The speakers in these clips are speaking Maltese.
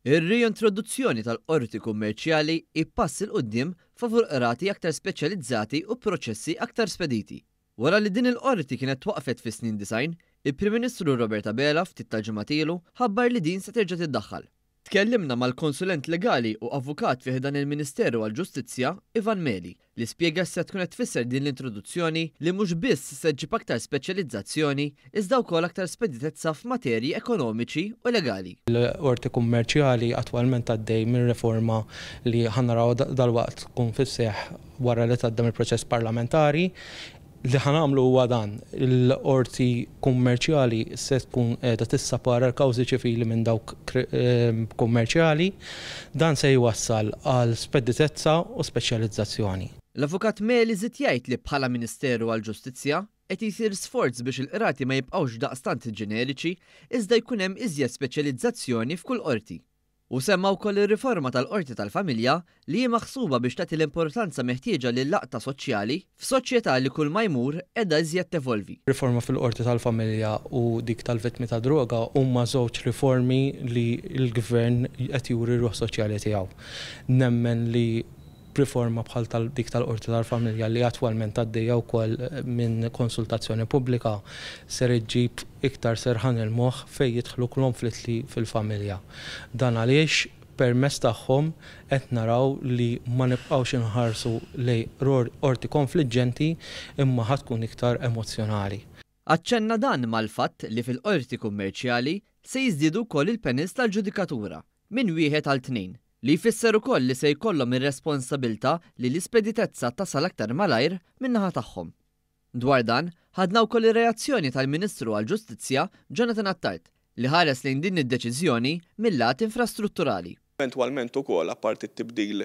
Ir-riintroduzzjoni tal-Qorti Kummerċjali hi pass 'il quddiem favur qrati aktar speċjalizzati u proċessi aktar spediti. Wara li din il-Qorti kienet twaqqfet fis-snin 90, il-Prim Ministru Robert Abela ftit tal-ġimgħat ilu ħabbar li din se terġa' tiddaħħal. Tkellimna mal-konsulent legali u avukat fi ħdan il-Ministeru għall-Ġustizzja, Ivan Meli, li spjega x'se tkun qed tfisser din l-introduzzjoni li mhux biss se ġġib aktar speċjalizzazzjoni iżda wkoll aktar speditezza f'materji ekonomiċi u legali. Il-Qorti Kummerċjali attwalment għaddej minn riforma li ħa naraw dalwaqt tkun fis-seħħ wara li tgħaddi mill-proċess parlamentari. Li ħa nagħmlu huwa dan, il-Qorti Kummerċjali se tkun qiegħda tissapara l-kawżi ċivili minn dawk kummerċjali. Dan se jwassal għal speditezza u speċjalizzazzjoni. L-Avukat Meli żied jgħid li bħala Ministeru għall-Ġustizzja qed jsir sforz biex il-qrati ma jibqgħux daqstant ġeneriċi iżda jkun hemm iżjed speċjalizzazzjoni f'kull qorti. Hu semma wkoll ir-riforma tal-Qorti tal-Familja li hi maħsuba biex tagħti l-importanza meħtieġa lill-għaqda soċjali f'soċjetà li kull ma jmur qiegħda iżjed tevolvi. Riforma fil-Qorti tal-Familja u dik tal-vittmi tad-droga huma żewġ riformi li l-Gvern qed juri r-ruħ soċjali tiegħu. Nemmen li b'riforma bħal tal dik tal-Qorti tal-Familja li attwalment għaddejja wkoll minn konsultazzjoni pubblika ser iġġib iktar serħan il-moħħ fejn jidħlu klonflitti fil-familja. Dan għaliex permezz tagħhom qed naraw li ma nibqgħux inħarsu lejn qorti konfliġġenti imma ħa tkun iktar emozzjonali. Aċċenna dan mal-fatt li fil-Qorti Kummerċjali se jiżdiedu wkoll il-panels tal-ġudikatura minn wieħed għal tnejn, li jfisser ukoll li se jkollhom ir-responsabilità li l-ispeditezza tasal aktar malajr min-naħa tagħhom. Dwar dan, ħadna wkoll ir-reazzjoni tal-Ministru għall-Ġustizzja Jonathan Attard li ħares lejn din id-deċiżjoni mil-lat infrastrutturali. Eventwalment ukoll, apparti t-tibdil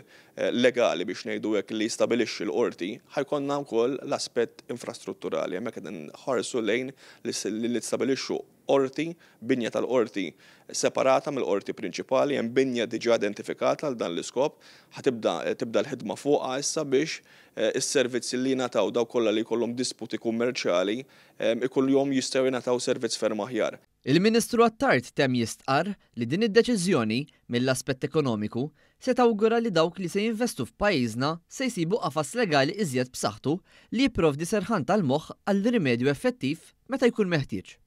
legali biex ngħidu hekk li jistabilixxi l-qorti, ħa jkollna wkoll l-aspett infrastrutturali. Hemmhekk qed nħarsu lejn li nistabilixxu qorti, binja tal-qorti separata mill-qorti prinċipali, hemm binja diġà identifikata għal dan l-iskop, ħa tibda tibda l-ħidma fuqha issa biex is-servizzi li jingħataw dawk kollha li jkollhom disputi kummerċjali ikollhom jistgħu jingħataw servizz ferm aħjar. Il-Ministru Attard temm jistqarr li din id-deċiżjoni, mill-aspett ekonomiku, se tawgura li dawk li se jinvestu f'pajjiżna se jsibu qafas legali iżjed b'saħħtu li jipprovdi serħan tal-moħħ għal rimedju effettiv meta jkun meħtieġ.